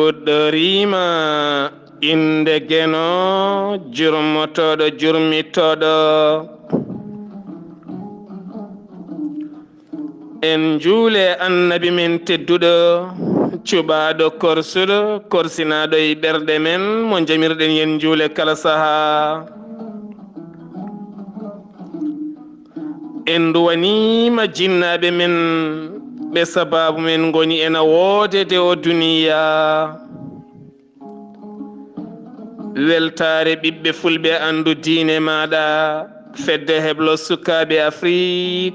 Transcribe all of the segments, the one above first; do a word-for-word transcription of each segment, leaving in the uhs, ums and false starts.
Fuɗɗoriima innde Geno, jurmotooɗo, jurmitooɗo. En njuule Annabi men tedduɗo, cuɓaaɗo, korsuɗo, korsinaaɗo e ɓerɗe men, mo njamirɗen yen njuule kala sahaa. En nduwaniima jinnaaɓe men, ɓe sabaabu men ngoni ena woodede o duniyaa. Weltaare ɓiɓɓe fulɓe, anndu diine maaɗa, fedde heblo sukaaɓe Afrik.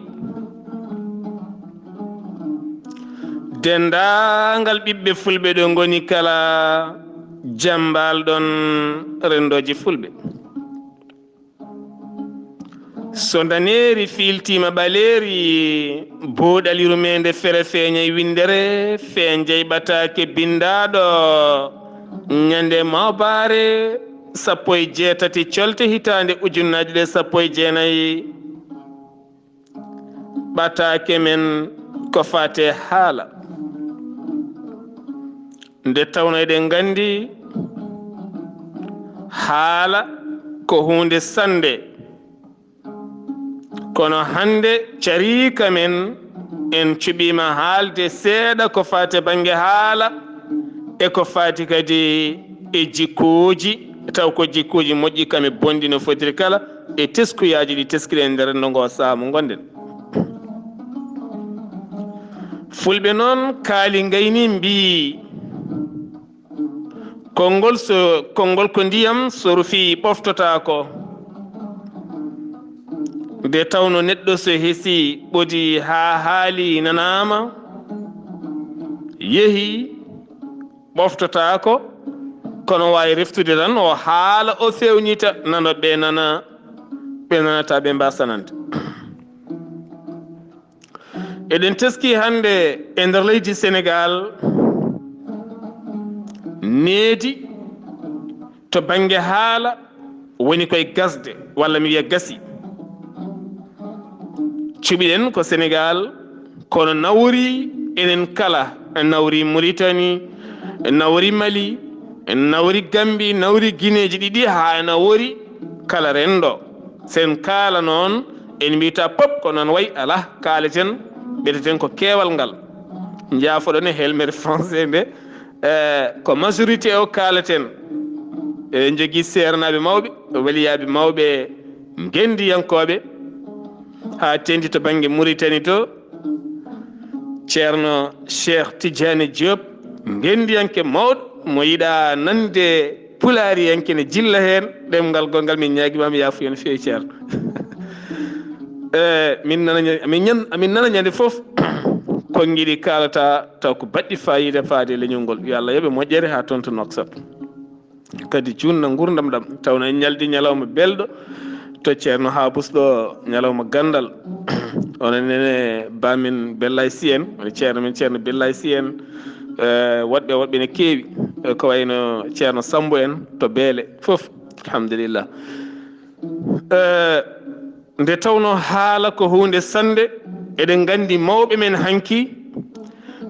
Denndaangal ɓiɓɓe fulɓe ɗo ngoni kala, jam mbaal-ɗon renndooji fulɓe. So ndaneeri fiiltiima ɓaleeri, booɗal yurmeende fere feeñay winndere, feeñjay ɓataake binndaaɗo ñande mawbaare sappo e jeetati colte hitaande ujunnaaje ɗiɗi e sappo e jeenay. Ɓataake men ko faati e haala. Nde tawnoo eɗen nganndi haala ko huunde sannde, kono hannde cariika men en cuɓiima haalde seeɗa ko faati e bannge haala e ko faati kadi e jikkooji, taw ko jikkooji moƴƴi kam e bonɗi no fotiri kala, e teskuyaaji ɗi teskiɗen e nder renndo ngoo sahaa mo ngonɗen. Fulɓe noon kaali ngayni mbii, konngol so, konngol ko ndiyam so rufii ɓoftotaako. Nde tawnoo neɗɗo so hesii ɓodii haa haali nanaama, yehii, ɓoftotaako, kono waawi reftude tan o haala, o feewnita, nanooɓe ɓe nana, ɓe nanataa ɓe mbaasa nande. Eɗen teskii hannde e nder leydi Senegaal, needi to bannge haala woni koye gasde, walla mi wiya gasi. Cuɓiɗen ko Senegaal, kono nawori enen kala, nawori Muritani, nawori Mali, nawori Gambi, nawori Gineeji ɗiɗi, haa nawori kala renndo. Sen kaala noon, en mbiyataa pop ko noon wayi, alaa, kaaleten, mbiyeten ko keewal ngal. Njaafoɗon e helmere français nde, eh, ko majorité o kaaleten. Eɗen njogii seernaaɓe mawɓe, waliyaaɓe mawɓe, ngenndiyankooɓe, haa teeŋti to bannge Muritani to, Ceerno Cheikh Tidiane Diop, ngenndiyanke mawɗo, mo yiɗaa nande pulaariyanke ne jilla heen, ɗemngal gonngal, min ñaagiima mi yaafuya no feewi, Ceerno. Eh, min nana ña-, amin ñan-, amin nana ñande fof, konngi ɗi kaalata, taw ko baɗɗi faayiida faade e leñol ngol. Yo Allah yoɓe moƴƴere haa toon to Nouakchott. Kadi juutna nguurndam ɗam, tawnoo en ñaldi ñalawma belɗo to Ceerno Haabus ɗo, ñalawma ganndal. Onon nene baamin Bellay Si en, woni ceerno men Ceerno Bellay Si en, eh, woɗɓe, woɗɓe ne keewi, eh, ko wayno Ceerno Sammbo en to Beele fof, alhamdulillah. Eh, nde tawnoo haala ko huunde sannde, eɗen nganndi mawɓe men hanki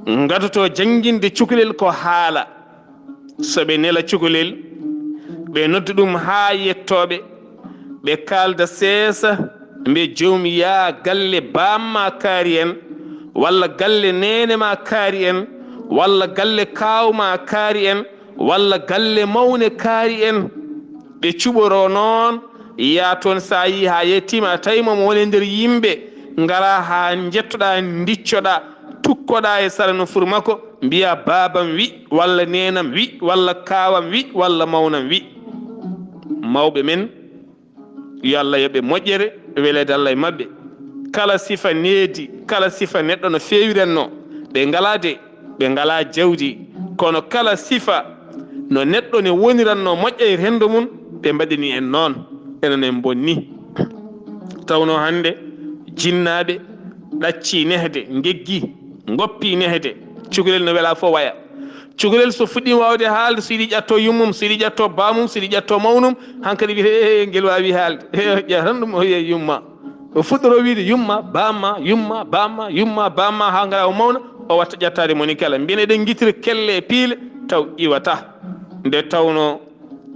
ngadotoo jannginde cukalel ko haala. So ɓe nela cukalel, ɓe nodda ɗum haa yettooɓe, ɓe kaalda seesa, mbiya, "Joom, yaa galle baam ma kaari en, walla galle neene ma kaari en, walla galle kaaw ma kaari en, walla galle mawne kaari en." Ɓe cuɓoroo noon, yaa toon, so a yii haa yettiima, a tawi mo, mo woni e nder yimɓe, ngaraa haa njettoɗaa, ndiccoɗaa, tukkoɗaa e sara no fur makko, mbiyaa, "Baabam wi, walla neenam wi, walla kaawam wi, walla mawnam wi." Mawɓe men, yo Allah yoɓ ɓe moƴƴere, weleede Allah e maɓɓe. Kala sifa needi, kala sifa neɗɗo no feewiranno, ɓe ngalaa de, ɓe ngalaa jawdi, kono kala sifa no neɗɗo ne woniranno moƴƴa e renndo mum, ɓe mbaɗini en noon, enen en bonni. Tawnoo hannde jinnaaɓe ɗaccii nehde, ngeggi, ngoppii nehde, cukalel no welaa fof waya. Cukalel so fuɗɗiima waawde haalde, so yiɗi ƴattoo yummum, so yiɗi ƴattoo baamum, so yiɗi ƴattoo mawnum, hankadi wiyata, "Ee, ngel waawii haalde." Ƴa tan ɗum, o wiya, "Yumma." O fuɗɗoroo wiyde, "Yumma, baamma, yumma, baamma, yumma, baamma," haa ngara o mawna, o watta ƴattaade moni kala. Mbiyen eɗen ngitira kelle e piile, taw iwata. Nde tawno,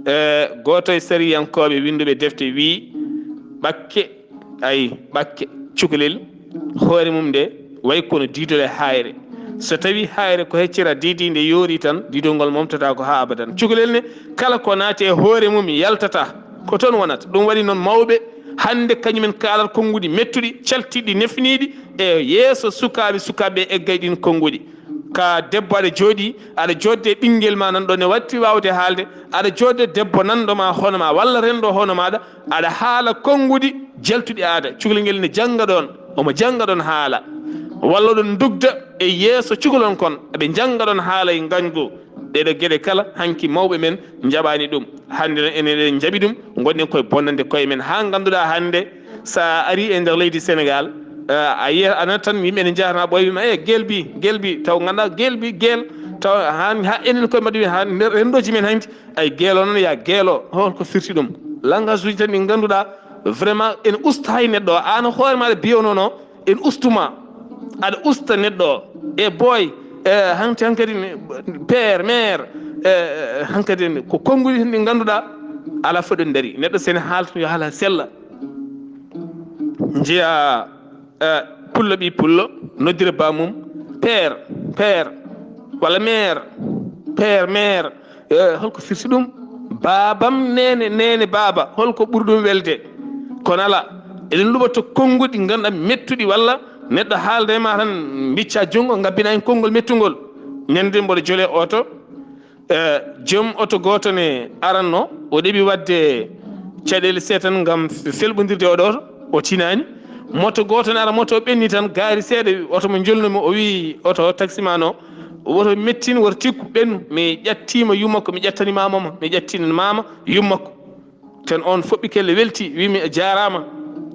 e, gooto e sariyankooɓe winnduɓe defte wii, ɓakke, ay, ɓakke, cukalel, hoore mum nde way kono diidol e haayre. So tawii haayre ko heccira diidi, nde yoori tan, diidol ngol momtata ko haa abadan. Cukalel ne, kala ko naati e hoore mum yaltata, ko toon wonata. Ɗum waɗi noon mawɓe hannde kañumen kaalat konnguɗi mettuɗi, caltiɗi, nefniiɗi e yeeso sukaaɓe, sukaaɓe eggay ɗin konnguɗi. Ka debbo aɗa jooɗi, aɗa jooɗde ɓinngel ma nan ɗo ne watti waawde haalde, aɗa jooɗde debbo nanɗo ma hono ma walla renndo hono maɗa, aɗa haala konnguɗi jaltuɗi aada. Cukalel ngel ne jannga ɗoon, omo jannga ɗoon haala. Walla ɗon ndugda e yeeso cukalon kon, aɓe jannga ɗoon haala e ngañgu. Ɗeɗo geɗe kala hanki mawɓe men njaɓani ɗum. Hannde noon enen eɗen njaɓi ɗum, ngonɗen koye bonnande koye men. Haa ngannduɗaa hannde so a ari e nder leydi Senegal, eh, a yiyat a nanat tan yimɓe ne njahata ɓooy wiima, "Eh, gel bi, gel bi." Taw ngannduɗaa gel bi, gel. Taw haan, haa enen koye maɗɗe, haa nder renndooji men hanki, ay gel o noon ya gel o. Hol ko firti ɗum? Langage uji tan ɗi ngannduɗaa vraiment ene usta hay neɗɗo o. Aan hoore maɗa biyonono, en ustuma, aɗa usta neɗɗo o. E boy, e, hanti hankadi ne, père, mère, e, hankadi ne, ko konnguɗi tan ɗi ngannduɗaa alaa fof ɗo dari. Neɗɗo sene haalta yo haala sella. Njiya, e, pullo ɓi pullo, noddira ba mum, père, père, walla mère, père, mère. E, holko firti ɗum? Baabam, neene, neene, baaba, holko ɓuri ɗum welde? Kono alaa, eɗen luɓa to konnguɗi ngannduɗaa mettuɗi, walla neɗɗo haalda e ma tan, mbicca junngo, ngabbina en konngol mettungol. Ñande mboɗo jole oto, e, joom oto gooto ne aranno, o ɗeɓi waɗde caɗeele seeɗa tan ngam felɓondirde oɗo oto, o tinaani. Moto gooto ne ara, moto o ɓenni tan, gaari seeɗa, oto mo njolnumi, o wii oto taximan o, woto mettin, woto tikku, ɓennu, mi ƴattiima yummakko, mi ƴattani maama ma, mi ƴattani maama yummakko. Tan on foɓɓi kelle welti, wii mi a jaaraama.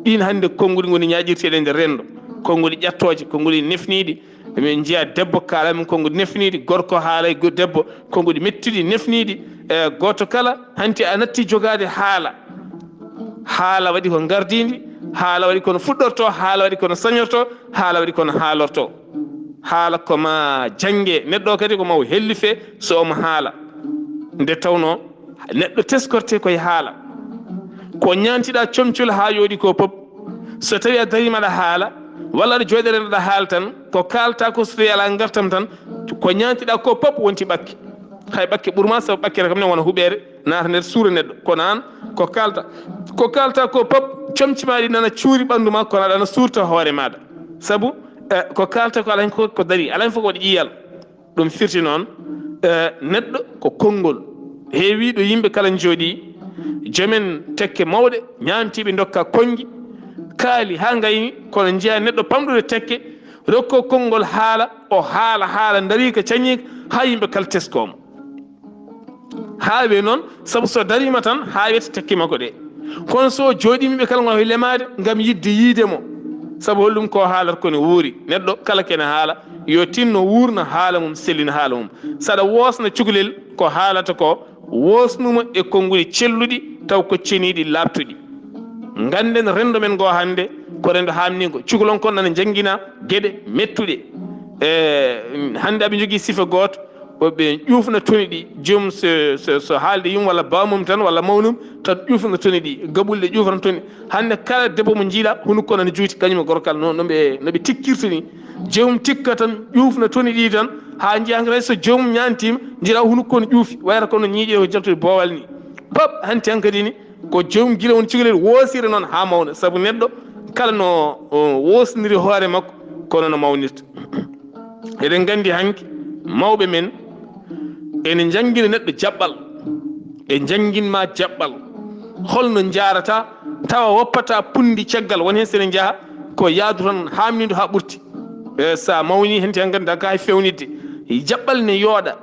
Ɗiin hannde konnguɗi ngoni ñaaƴirteeɗi e nder renndo. Konnguɗi ƴattooje, konnguɗi nefniiɗi. Min njiya debbo kaala min konnguɗi nefniiɗi, gorko haala e go-, debbo konnguɗi mettuɗi nefniiɗi. E gooto kala hanti a natti jogaade haala. Haala waɗi ko ngardiindi, haala waɗi kono fuɗɗorto, haala waɗi kono sañorto, haala waɗi kono haalorto. Haala ko ma jannge, neɗɗo o kadi ko ma o hellife so omo haala. Nde tawno neɗɗo teskorte koye haala. Ko ñaantiɗa comcol haa yooɗi ko pop, so tawi a dariima aɗa haala, walla aɗa jooɗi e renndo aɗa haala tan, ko kaalta ko so tawi alaa ngartam tan, ko ñaantiɗa ko pop wonti ɓakke. Hay ɓakke ɓurma, sabu ɓakkere kam ne wona huɓeere, naata nder suura neɗɗo. Kono aan, ko kaalta, ko kaalta ko pop, comci ma ɗi nana cuuri ɓanndu ma, kono aɗa ana suurta hoore maɗa. Sabu, eh, ko kaalta ko alaa hen ko, ko darii, alaa hen fof ko waɗi ƴiyal. Ɗum firti noon, eh, neɗɗo ko konngol. Heewi ɗo yimɓe kala njooɗii, joomen tekke mawɗe, ñaantiiɓe ndokka konngi, kaali haa ngayni, kono njiya neɗɗo pamɗude tekke, rokko konngol haala, o haala, haala ndariika, cañiika, haa yimɓe kala teskomo. Haawe noon, sabu so dariima tan, haawete tekke makko ɗe. Kono so jooɗiima ɓe kala ngona e lemaade ngam yiɗde yiide mo. Sabu holɗum ko haalata ko ne wuuri. Neɗɗo kala kene haala, yo tinno wuurna haala mum, sellina haala mum. Saɗa woosna cukalel ko haalata ko, woosnuma e konnguɗi celluɗi, taw ko ceniiɗi laaɓtuɗi. Ngannden renndo men ngo hannde, ko renndo haamniingo. Cukalon kon nana njanngina geɗe mettuɗe. E, hannde aɓe njogii sifa gooto, ɓe ƴuufna toni ɗi, joom so, so, so haalde yum walla bamum tan walla mawnum, tan ƴuufna toni ɗi, gaɓulɗe ƴuufna toni. Hannde kala debbo mo njiiɗa, hunuko nana juuti, kañum e gorkal, no, no ɓe, no ɓe tikkirta ni. Joomum tikka tan, ƴuufna toni ɗi tan, haa njiya hankadi hay so joomum ñaantiima, njiɗa hunuko no ƴuufi, wayata kono ñiiƴe ko jaltude boowal ni. Pop, hanti hankadi ni, ko joomum gila woni cukalel woosira noon haa mawna, sabu neɗɗo kala no, o, woosniri hoore makko, kono no mawnirta. Eɗen nganndi hanki mawɓe men ene njanngina neɗɗo jaɓɓal, ɓe njannginma jaɓɓal. Holno njaarata tawa woppata punndi caggal, won heen sene njaha ko yaadu tan haamniidu haa ɓurti. E, so a mawni heen tan nganndi ndanka hay fewnitde. Jaɓɓal ne yooɗa.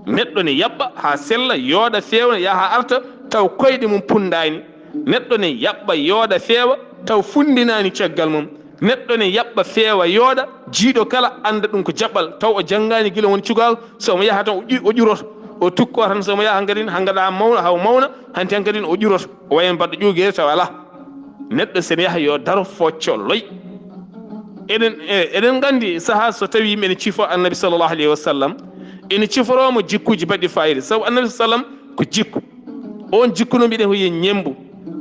Neɗɗo ne yaɓɓa haa sella, yooɗa, feewna, yaha arta, taw koyɗe mum punndaani. Neɗɗo ne yaɓɓa, yooɗa, feewa, taw funndinaani caggal mum. Neɗɗo ne yaɓɓa, feewa, yooɗa, jiiɗo kala annda ɗum ko jaɓɓal, taw o janngaani gila woni cukaaku, so omo yaha tan o ƴu-, o ƴuroto, o tukko tan, so omo yaha hankadi, hankadi haa mawna, haa o mawna, hanti hankadi o ƴuroto, o wayno baɗɗo ƴuugeere taw alaa. Neɗɗo sene yaha yo daro focco loy. Eɗen, e, eɗen nganndi sahaa so tawi yimɓe ne cifo Annabi sallallahu alayhi wa sallam, Ene ciforomo jikkuji baɗɗi fayida, sabu Annabi sallam ko jikku. On jikku no mbiɗen ko yo ñembu.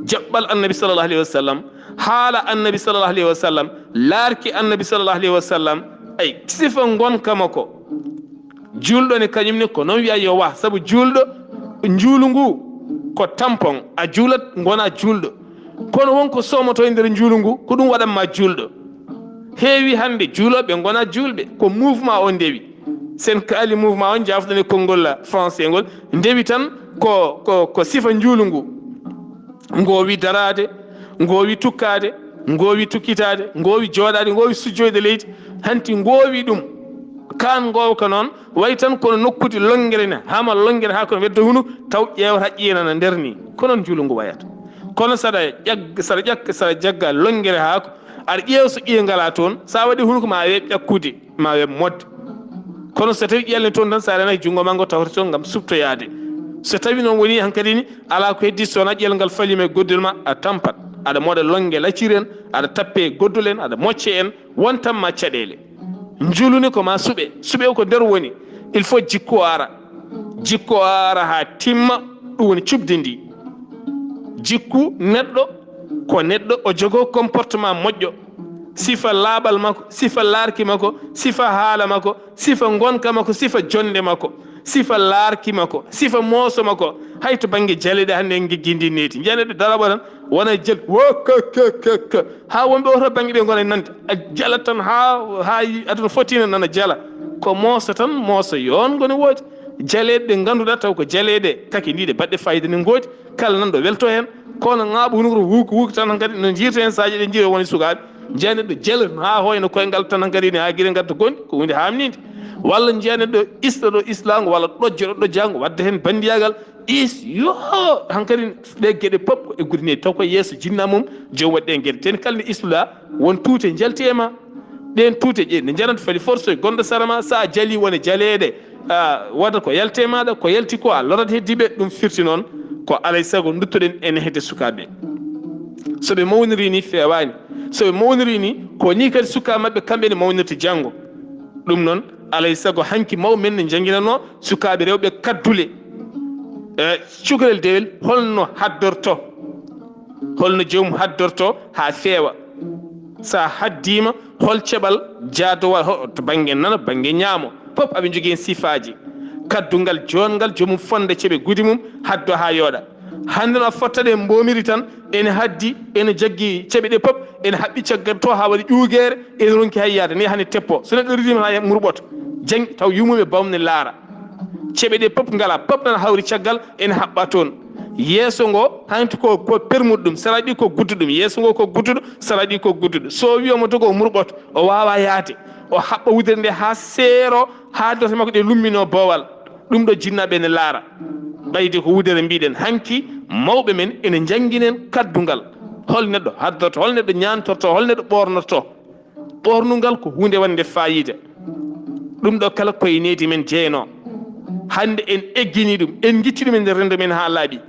Jaɓɓal Annabi sallallahu alayhi wa sallam, haala Annabi sallallahu alayhi wa sallam, laarki Annabi sallallahu alayhi wa sallam, ay sifa ngonka makko. Juulɗo ne kañum ne ko noon wiya yo wah, sabu juulɗo, njuulu ngu ko tampon, a juulat ngona juulɗo. Kono won ko somoto e nder njuulu ngu, ko ɗum waɗanma juulɗo. Heewi hannde juulooɓe ngona juulɓe, ko mouvement o ndewi. Sen kaali mouvement o, jaafɗon e konngol français ngol, ndewi tan ko, ko, ko sifa njuulu ngu. Ngoowi daraade, ngoowi tukkaade, ngoowi tukkitaade, ngoowi jooɗaade, ngoowi sujjoyde leydi. Hanti ngoowi ɗum. Kaan ngoowa ko noon, wayi tan kono nokkude lonngere ne, hama lonngere haa kono wedda hunu, taw ƴeewata ƴiye nana nder ni. Ko noon njuulu ngu wayata. Kono saɗa ƴag-, saɗa ƴak-, saɗa jagga lonngere haa ko, aɗa ƴeewa so ƴiye ngalaa toon, sa waɗi hunu ko ma weeɓ ƴakkude, ma weeɓ modde. Kono so tawi ƴiye ne toon tan, sa renaki junngo ma ngo tawata toon ngam suɓtoyaade. So tawi noon woni hankadi ni, alaa ko heddi so wonaa ƴiye ngal faliima e goddol ma, a tampat. Aɗa moɗa lonnge lacciri en, aɗa tappe e goddol en, aɗa mocce en, wontan ma caɗeele. Njuulu ni ko ma suɓe. Suɓe o ko nder woni. Il faut jikku o ara. Jikku o ara haa timma, ɗum woni cuɓdi ndi. Jikku neɗɗo ko neɗɗo o jogoo comportement moƴƴo. Sifa laaɓal makko, sifa laarki makko, sifa haala makko, sifa ngonka makko, sifa jonnde makko, sifa laarki makko, sifa mooso makko. Hay to bannge jaleeɗe hannde en ngiggii ndi needi. Njiya neɗɗo daraɓo tan, wona jel, wo, ka, ka, ka, ka. Haa wonɓe oto bannge ɓe ngona nande. A jalat tan haa, haa yi-, aduna fotina nana jala. Ko mooso tan, mooso yoon ngoni woodi. Jaleeɗe ɗe ngannduɗaa taw ko jaleeɗe kakindiiɗe baɗɗe fayida ne ngoodi. Kala nanɗo welto heen, kono ŋaaɓo hunukoro wuuk wuuk tan hankadi no jiirta heen saaji ɗe jiira woni sukaaɓe. Njiya neɗɗo jela haa hoyna koyngal tan hankadi ne haa gila ngadda gonɗi, ko huunde haamniinde. Walla njiya neɗɗo isto ɗo islaango walla ɗojjo ɗo ɗojjaango wadda heen banndiyagal. Is yo hankadi ɗe geɗe pop e guddineeɗi taw ko yeeso jinna mum joom waɗi ɗen geɗe. Ten kala nde istuɗaa won tuute njalti e ma. Ɗeen tuute ɗe nde njanata fali forso e gonɗo sara ma, sa jali wona jaleeɗe, a, wada ko yalti e maɗa, ko yalti ko a lorat heddiɓe. Ɗum firti noon ko alay sago duttoɗen ene hedde sukaaɓe. So ɓe mawniri ni feewaani. So ɓe mawniri ni ko ni kadi sukaaɓe maɓɓe kamɓe ne mawnirta janngo. Ɗum noon alay sago hanki mawɓe men ne njannginanoo sukaaɓe rewɓe kaddule, e, cukalel dewel holno haddorto, holno joomum haddorto haa feewa. So a haddiima, hol ceɓal jaadowal, ho-, to bannge nano, bannge ñaamo, fof aɓe njogii heen sifaaji. Kaddungal joɗngal, joomum fonnda ceɓe gudi mum, haddo haa yooɗa. Hannde no a fottata e mboomiri tan, ene haddi, ene jaggi ceɓe ɗe fof, ene haɓɓi caggal to haa waɗi ƴuugeere, ene ronki hay yahde, ni hannde teppo. So neɗɗo ridiima haa murɓoto, jaŋ taw yummuɓe bawm ne laara. Ceɓe ɗe pop ngala, pop nana hawri caggal, ene haɓɓa toon. Yeeso ngo, hanti ko, ko permuɗo ɗum, saraji ɗi ko gudduɗum. Yeeso ngo ko gudduɗo, saraji ɗi ko gudduɗo. So wiyo mo dogo o murɓoto, o waawa yahde. O haɓɓa wudere nde haa seero, haa dote makko ɗe lummino boowal. Ɗum ɗo jinnaɓe ne laara. Ɓayde ko wudere mbiɗen hanki, mawɓe men ene njannginen kaddungal. Hol neɗɗo haddorto, hol neɗɗo ñaantorto, hol neɗɗo ɓoornorto. Ɓoornungal ko huunde wonde faayiida. Ɗum ɗo kala koye needi men jeynoo. Hannde en eggini ɗum, en ngitti ɗum e nder renndo men haa laaɓi.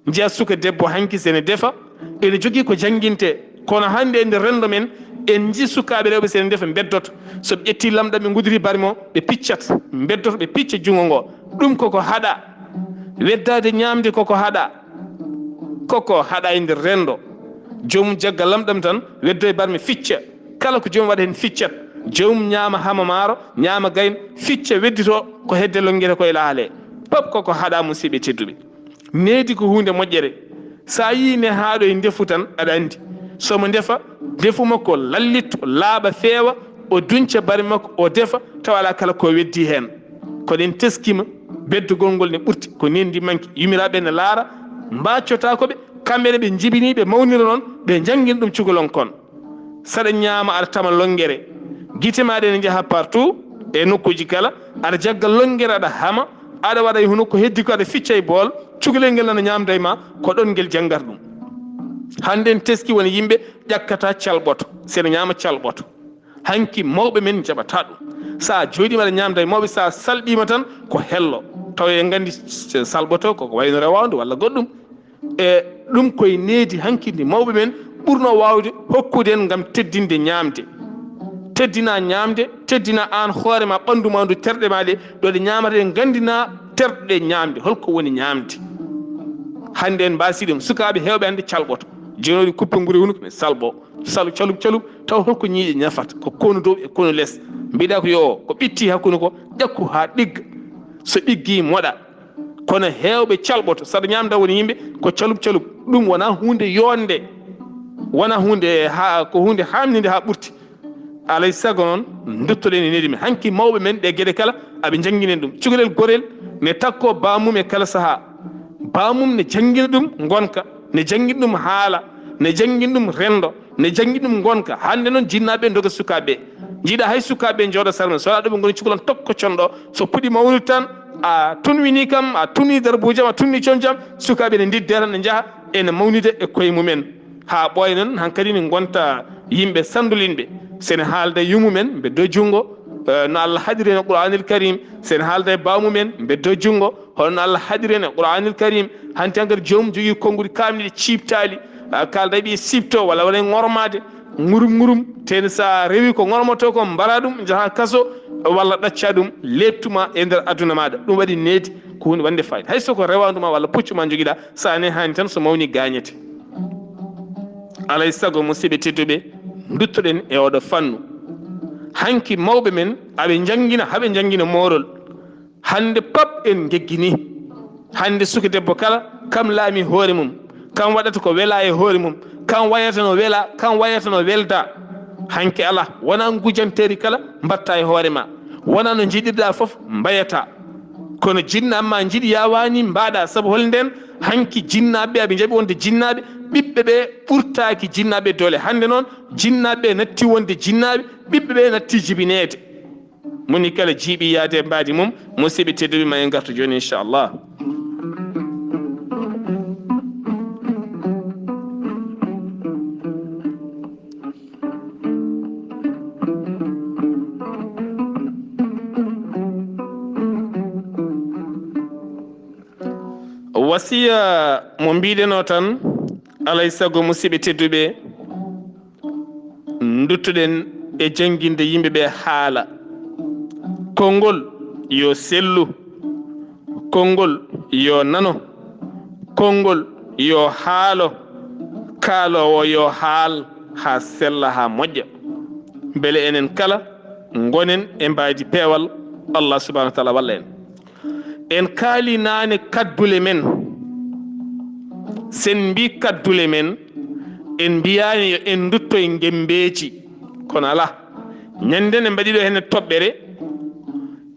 Njiya suka debbo hanki sene defa, ene jogii ko jannginte. Kono hannde e nder renndo men, en nji sukaaɓe rewɓe sene defa mbeddoto. So ɓe ƴetti lamɗam ɓe ngudiri barmo, ɓe piccat, mbeddoto ɓe picca junngo ngo. Ɗum koko haɗa. Weddaade ñaamde koko haɗa. Koko haɗa e nder renndo. Joomum jagga lamɗam tan, weddo e barme ficca. Kala ko joomum waɗa heen ficcat. Joomum ñaama hama maaro, ñaama gayno, ficca weddito ko hedde lonngete koye laale. Pop koko haɗa musiɓɓe tedduɓe. Needi ko huunde moƴƴere. So a yii nehaaɗo e ndefu tan, aɗa anndi. So mo ndefa, ndefu makko lallitto, laaɓa, feewa, o dunca barme makko, o defa, tawa alaa kala ko weddi heen. Kono en teskiima, beddugol ngol ne ɓurti, ko neendi manki. Yumiraaɓe ne laara, mbaccotaa ko ɓe, kamɓe ne ɓe njibini, ɓe mawnira noon, ɓe njanngina ɗum cukalon kon. Saɗa ñaama, aɗa tama lonngere. Gite maaɗa ene njaha partout, e nokkuuji kala, aɗa jagga lonngere, aɗa hama, aɗa waɗa e huno ko heddi ko aɗa ficca e bool, cukalel ngel nana ñaamda e ma, ko ɗon ngel janngata ɗum. Hannde en teski won yimɓe ƴakkata calɓoto, sene ñaama calɓoto. Hanki mawɓe men njaɓata ɗum. So a jooɗiima aɗa ñaamda e mawɓe, so a salɓiima tan ko hello. Taw en nganndi salɓoto koko wayno rewaandu walla goɗɗum. E ɗum koye needi hanki ndi mawɓe men ɓurno waawde hokkude en ngam teddinde ñaamde. teddina ñaamde, teddina aan hoore ma, ɓanndu ma ndu, terɗe ma ɗe, ɗo ɗe ñaamata, ɗe nganndina terɗe ɗe ñaamde. Holko woni ñaamde? Hannde en mbaasi ɗum. Sukaaɓe heewɓe hannde calɓoto. Jenoori kuppe ngure woni ko ne salɓo. Salu calub calub, taw holko ñiiƴe ñafata? Ko konu dow e konu les. Mbiɗa ko yo, ko ɓitti hakkunde ko, ƴakku haa ɗigga. So ɗiggi, moɗa. Kono heewɓe calɓoto, saɗa ñaamda woni yimɓe ko calub calub. Ɗum wonaa huunde yoonde, wonaa huunde ha, ko huunde haamninde haa ɓurti. Alay sago noon, nduttoɗen e nedi men. Hanki mawɓe men ɗe geɗe kala, aɓe njannginen ɗum. Cukalel gorel ne takko baamum e kala sahaa. Baamum ne janngina ɗum ngonka, ne janngina ɗum haala, ne janngina ɗum renndo, ne janngina ɗum ngonka. Hannde noon, jinnaaɓe ndoga sukaaɓe. Njiɗa hay sukaaɓe njooɗa sara men. So alaa ɗo ɓe ngoni, cukalel on tokko conɗo. So puɗi mawnude tan, a tunwini kam, a tunni darbuujam, a tunni comcam, sukaaɓe ne ndidde tan, ne njaha, ene mawnida e koye mumen. Haa ɓooya noon, hankadi ne ngonta yimɓe sanndulinɓe. So ne haalda e yummumen, mbeddo junngo, eh, no Allah haɗiri en e Qur'aanil Karim. So ne haalda e baamumen, mbeddo junngo, hono no Allah haɗiri en e Qur'aanil Karim. Hanti hankadi joomum jogii konnguɗi kaamɗi ɗi ciiptaali, a kaalda e ɓe siipto walla waɗa e ŋormaade, ŋurum ŋurum, teni sa rewi ko ŋormoto ko, mbara ɗum, njaha kaso, walla ɗacca ɗum, lettuma e nder aduna maɗa. Ɗum waɗi needi, ko hunde wonde fayida. Hay so ko rewanduma walla puccu ma jogiɗa, sa ne hani tan, so mawni gañete. Alay sago, musidɓe tedduɓe, duttoɗen e oɗo fannu. Hanki mawɓe men aɓe jangina, haɓe jangina moorol. Hannde pap en ngeggini. Hannde suka debbo kala, kam laami hoore mum. Kam waɗata ko wela e hoore mum. Kam wayata no wela, kam wayata no welda. Hanki ala, wona ngujanteeri kala mbatta e hoore ma. Wona no njiɗirɗa fof mbayata. Kono jinnaaɓe ma njiɗi yawani mbaɗa, sabu hol nden hanki jinnaaɓe aɓe njaɓi wonde jinnaaɓe, ɓiɓɓe ɓe ɓurtaaki jinnaaɓe doole. Hannde noon jinnaaɓe natti wonde jinnaaɓe, ɓiɓɓe ɓe natti jibineede. Moni kala jiiɓi yaade e mbaadi mum, musidɓe tedduɓe, ma en ngartu jooni, inchallah. Wasiya mo mbiɗeno tan, alay sago, musidɓe tedduɓe, nduttuɗen e jannginde yimɓe ɓe haala. Konngol yo sellu, konngol yo nano, konngol yo haalo, kaaloowo yo haal haa sella, haa moƴƴa. Mbele enen kala ngonen e mbaydi peewal, Allah subhanahu wa taala walla en. En kaali naane kaddule men. Sen mbi kaddule men, en mbiyaani yo en nduttoy ngembeeji. Kono alaa. Ñande ne mbaɗi ɗo heen toɓɓere.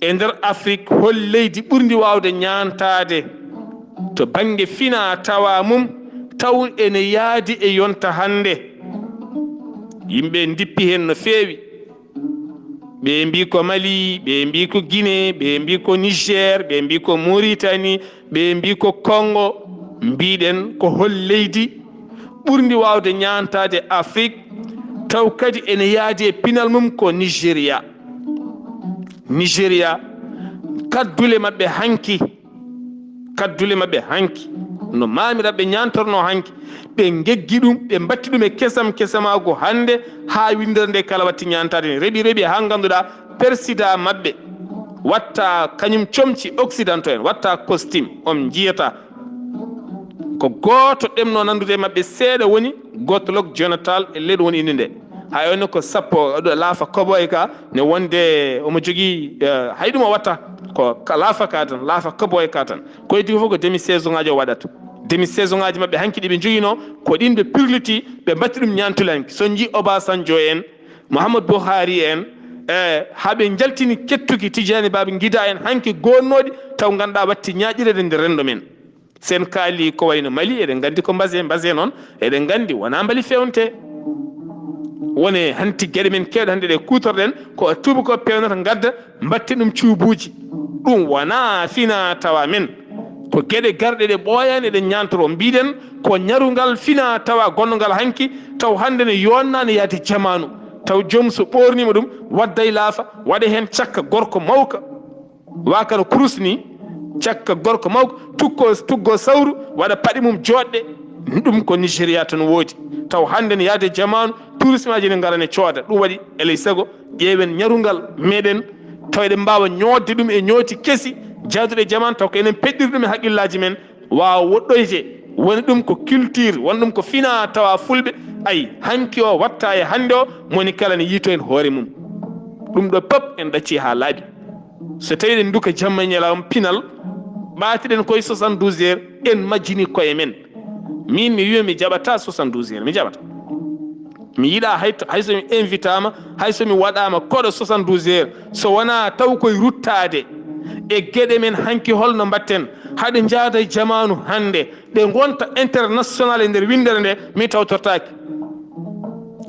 E nder Afrik, hol leydi ɓurndi waawde ñaantaade to bannge fina tawa mum, taw ene yaadi e yonta hannde? Yimɓe ndippi heen no feewi. Ɓe mbi ko Mali, ɓe mbi ko Guinée, ɓe mbi ko Niger, ɓe mbi ko Mauritanie, ɓe mbi ko Congo. Mbiɗen ko hol leydi ɓurndi waawde ñaantaade Afrik, taw kadi ene yaadi e pinal mum ko Nigeria. Nigeria, kaddule maɓɓe hanki, kaddule maɓɓe hanki, no maamiraɓe ñaantorno hanki, ɓe ngeggi ɗum, ɓe mbatti ɗum e kesam kesamaagu hannde, haa winndere nde kala watti ñaantaade ni. Reɓi, reɓi haa ngannduɗaa, persidaa maɓɓe watta kañum comci occidentaux en, watta costume, on njiyata. Ko gooto ɗemno nanndude e maɓɓe seeɗa woni Goodluck Jonathan, e leyɗe woni inde nde. Hay on ko sappo, ɗo laafa koboye ka, ne wonde omo jogii, eh, hay ɗum o watta. Ko ka laafa ka tan, laafa koboye ka tan. Ko heddi ko fof ko demi saison ngaji o waɗata. Demi saison ngaji maɓɓe hanki ɗi ɓe njogino, ko ɗin ɓe pirliti, ɓe mbatti ɗum ñaantule hanki. So on njii Obasanjo en, Muhammad Buhari en, e haɓe njaltini kettuki Tijani Baba Ngida en hanki gonnooɗi, taw ngannduɗaa watti ñaaƴireede nder renndo men. Sen kaali ko wayno Mali, eɗen nganndi ko mbase, mbase noon, eɗen nganndi wonaa mbali fewnte. Wone hanti geɗe men keewɗe hannde ɗe kuutorɗen, ko a tuuba ko pewnata ngadda, mbatten ɗum cuubuuji. Ɗum wonaa fina tawa men. Ko geɗe garɗe ɗe ɓooyaani, eɗen ñaantoro. Mbiɗen ko ñarungal fina tawa gonngal hanki, taw hannde ne yonnaani yaade jamaanu. Taw joom so ɓoorniima ɗum, wadday laafa, waɗa heen cakka gorko mawka. Waa kano kurus ni, cakka gorko mawko, tukko, tuggo sawru, waɗa paɗe mum jooɗɗe. Ɗum ko Nigeria tan woodi. Taw hannde ne yaade jamaanu, Tourisme aji ne ngara ne cooda. Ɗum waɗi eley sago ƴeewen ñarungal meɗen, taw eɗen mbaawa ñoodde ɗum e ñooti kesi jaaduɗe e jamaanu, taw ko enen peɗɗiri ɗum e haqqillaaji men, waawa woɗɗoyde. Woni ɗum ko culture, woni ɗum ko fina tawa fulɓe. Ay, hanki o watta e hannde o, moni kala ne yiito heen hoore mum. Ɗum ɗo pop en ɗacci haa laaɓi. So tawi eɗen nduka jamma e ñalawma pinal, ɓaatiɗen koye soixante-douze heures, en majjini koye men. Min mi wiya mi jaɓata soixante-douze heures, mi jaɓata. Mi yiɗa hay to, hay so mi invitama, hay so mi waɗama koɗo soixante-douze heures, so wona taw koye ruttaade e geɗe men hanki, holno mbatten haɗe njaada e jamaanu hannde, ɗe ngonta international e nder winndere nde, mi tawtortaaki.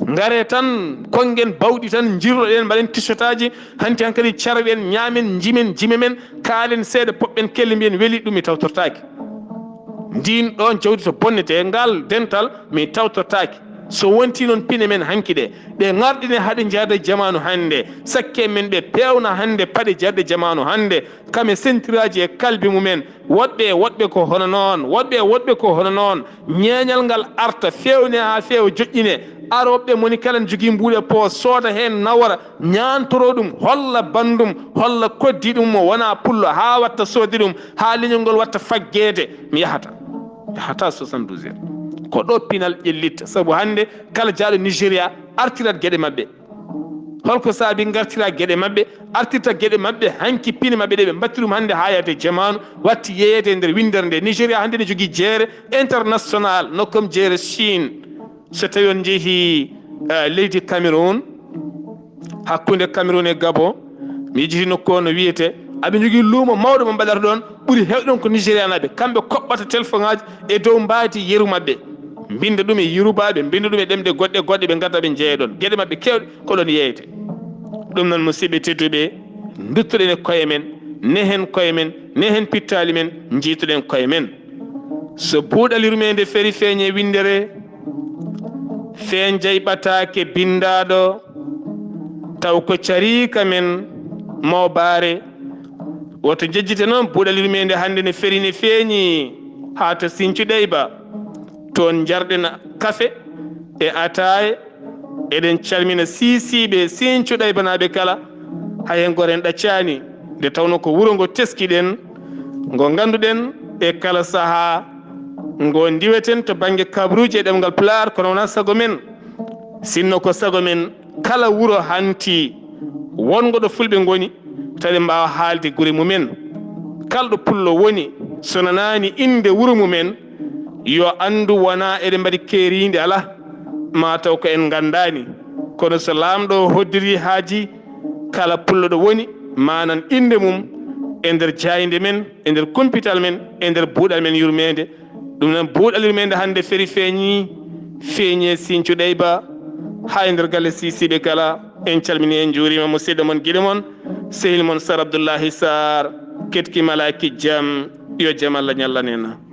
Ngare tan, konngen bawɗi tan, njirloɗen, mbaɗen t-shirtaji, hanti hankadi carwen, ñaamen, njimen, jime men, kaalen seeɗa, poɓɓen kelle, mbiyen weli, ɗum mi tawtortaaki. Ndin ɗon jawdi to bonnete, ngal dental mi tawtortaaki. So wonti noon pine men hanki ɗe, ɗe ŋarɗine haɗe njaada e jamaanu hannde, sakke men ɓe peewna hannde paɗe jaɗɗe jamaanu hannde, kame sentiraaji e kalbe mumen, woɗɓe e woɗɓe ko hono noon, woɗɓe e woɗɓe ko hono noon, ñeeñal ngal arta, feewne haa feewa, joƴƴine, arooɓe moni kala ne jogii mbuuɗe poos, sooda heen nawora, ñaantoro ɗum, holla banndum, holla koddi ɗum mo wona pullo, haa watta soodi ɗum, haa leñol ngol watta faggeede. Mi yahata, yahata soixante-douze heures. Ko ɗo pinal ƴellitta, sabu hannde kala jaaɗo Nigéria artirat geɗe maɓɓe. Holko saabi ngartira geɗe maɓɓe, artirta geɗe maɓɓe, hanki pine maɓɓe ɗe ɓe mbatti ɗum hannde haa yahde jamaanu, watti yeeyete e nder winndere nde. Nigéria hannde ne jogii jeere international, no comme jeere Chine. So tawi on njehi, eh, leydi Cameroun, hakkunde Cameroun e Gabon, mi yejjiti nokku o no wiyete, aɓe njogii luumo mawɗo mo mbaɗata ɗon, ɓuri heewɗon ko Nigérianaaɓe. Kamɓe koɓɓata telefoŋaaji e dow mbaadi yeru maɓɓe, mbinnda ɗum e Yoruba, ɓe mbinnda ɗum e ɗemɗe goɗɗe goɗɗe, ɓe ngadda ɓe njeeya ɗon. Geɗe maɓɓe keewɗe ko ɗon yeeyete. Ɗum noon, musidɓe tedduɓe, nduttoɗen e koye men, nehen koye men, nehen pittaali men, njiitoɗen koye men. So buuɗal yurmeende feri feeñe winndere, feen jayɓataake binndaaɗo, taw ko cariika men mawbaare. Woto njejjite noon buuɗal yurmeende hannde ne feri ne feeñi haa to Sinthiou Deiba. Toon njarɗen kafe e ataaye, eɗen calmina siisiiɓe Sinthiou Deibanaaɓe kala, hay heen gooto en ɗaccaani, nde tawnoo ko wuro ngo teskiɗen, ngo ngannduɗen e kala sahaa, ngo ndiweten to bannge kabaruuji e ɗemngal Pulaar, kono wonaa sago men. Sinno ko sago men, kala wuro hanti wonngo ɗo fulɓe ngoni, tawa eɗen mbaawa haalde gure mumen. Kala ɗo pullo woni, so nanaani innde wuro mumen, yo anndu wonaa eɗen mbaɗi keeriindi, alaa, maa taw ko en nganndaani. Kono so laamɗo o hoddiri haaji, kala pullo ɗo woni, maa nan innde mum e nder jaaynde men, e nder kumpital men, e nder buuɗal men yurmeende. Ɗum noon, buuɗal yurmeende hannde feri feeñi, feeñi e Sinthiou Deiba, haa e nder galle siisiiɓe kala. En calminii, en njuuriima musidɗo mon, giɗo mon, sehil mon Sar Abdullahi Sarr, ketki malaaki jam, yo jam Allah ñallan en.